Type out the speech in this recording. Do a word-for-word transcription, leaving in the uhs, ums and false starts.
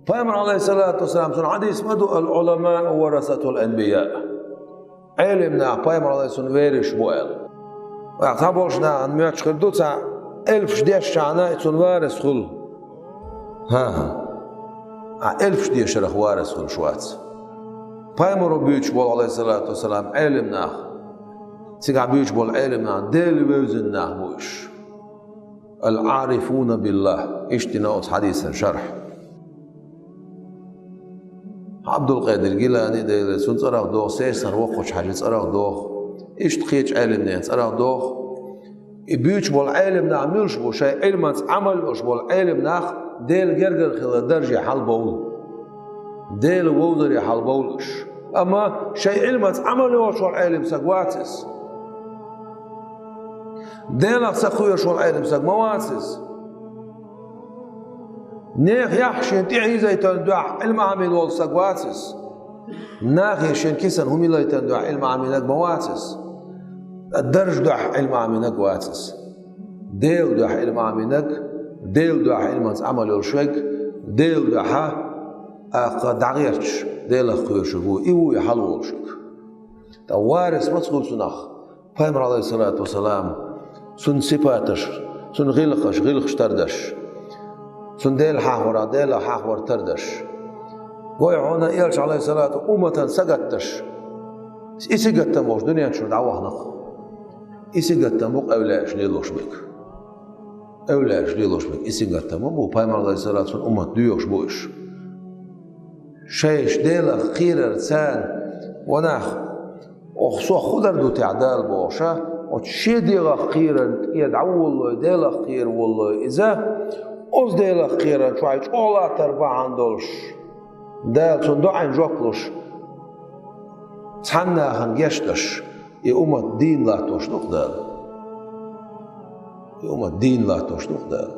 Пайхамар, алейхиссалату вассалам, цуьнан хьадис ма ду: «Ал-Ӏуламаъу варасатул анбияъ». Ӏелим нах пайхамар, алейхиссалам, вераш бу аьлла. Вай цхьаболчу нахана моьттуш хир ду, цхьа элпаш дешчахьана, и цунна варас хуьлу. ХӀан-хӀа. Ткъа элпаш дешарх варас хуьлуш вац. Пайхамаро буьйцуш болу, алейхиссалату вассалам, Ӏелим нах, цигахь буьйцуш болу Ӏелим нах Дела вевзина нах бу уьш. Ал-Ӏарифуна биллахь. Иштта дина оцу хьадисан шархь. Ӏабдулкъадир Гилани, Дела реза хуьлда цунна, цӀарах доху, Сесар воккхачу хьаьжин цӀарах доху, иштта кхечу Ӏелимнехан цӀарах доху. И буьйцуш болу Ӏелим нах муьлш бу? Шайн Ӏилманца Ӏамал йолуш болу Ӏелим нах Дела гергара хилла дарже хьалабовлу. Дела вовзаре хьалабовлу уьш. Амма шайн Ӏилманца Ӏамал йолуш волу Ӏелим стаг вац иза. Делах ца кхоьруш волу Ӏелим стаг ма вац иза. Нехан яхь шена тӀе хьийзайтарна дуьхьа Ӏилма Ӏамийна волу стаг вац иза. Нахе шен кисана хӀума йилайтарна дуьхьа Ӏилма Ӏамийнарг ма вац иза. Ткъа даржа дуьхьа Ӏилма Ӏамийнарг вац иза. Делан дуьхьа Ӏилма Ӏамийнарг, Делан дуьхьа Ӏилманца Ӏамал йолуш верг, Делан дуьхьа акха дӀагӀерташ, Делах кхоьруш верг ву, и ву и хьалаволуш верг. Ткъа варас маца хуьлу цунах? Пайхамар, алейхиссалату вассалам, цуьнан сипаташ, цуьнан гӀиллакхаш, гӀиллакхаш тардеш, цуьнан Дела хьахорах Делах хьахор тардеш. Гой хьуна, элча, алейхиссалату, умматан сагатдеш. И сингаттам болуш дуьнен чуьра дӀавахана-кх. И сингаттам бу къевлаьаш лелош берг. Къевлаьаш лелош берг и сингаттам ма бу, пайхамар, алейхиссалату, цуьнан уммат доьхуш бу уьш. Шайша Делах кхерар царна, ва нах, оха сох хӀун дар ду техьа Дала бохуша, оцу шен дегӀах кхерарна тӀе дӀаволалой, Делах кхера волалой иза, оцу Делах кхерарна чохь чӀогӀа латтар бахьана долуш, Дала цунна доӀанна жоп луш, цхьана нахана гечдеш, и уммат дийна латтош ду-кх Дала. И уммат дийна латтош ду-кх Дала.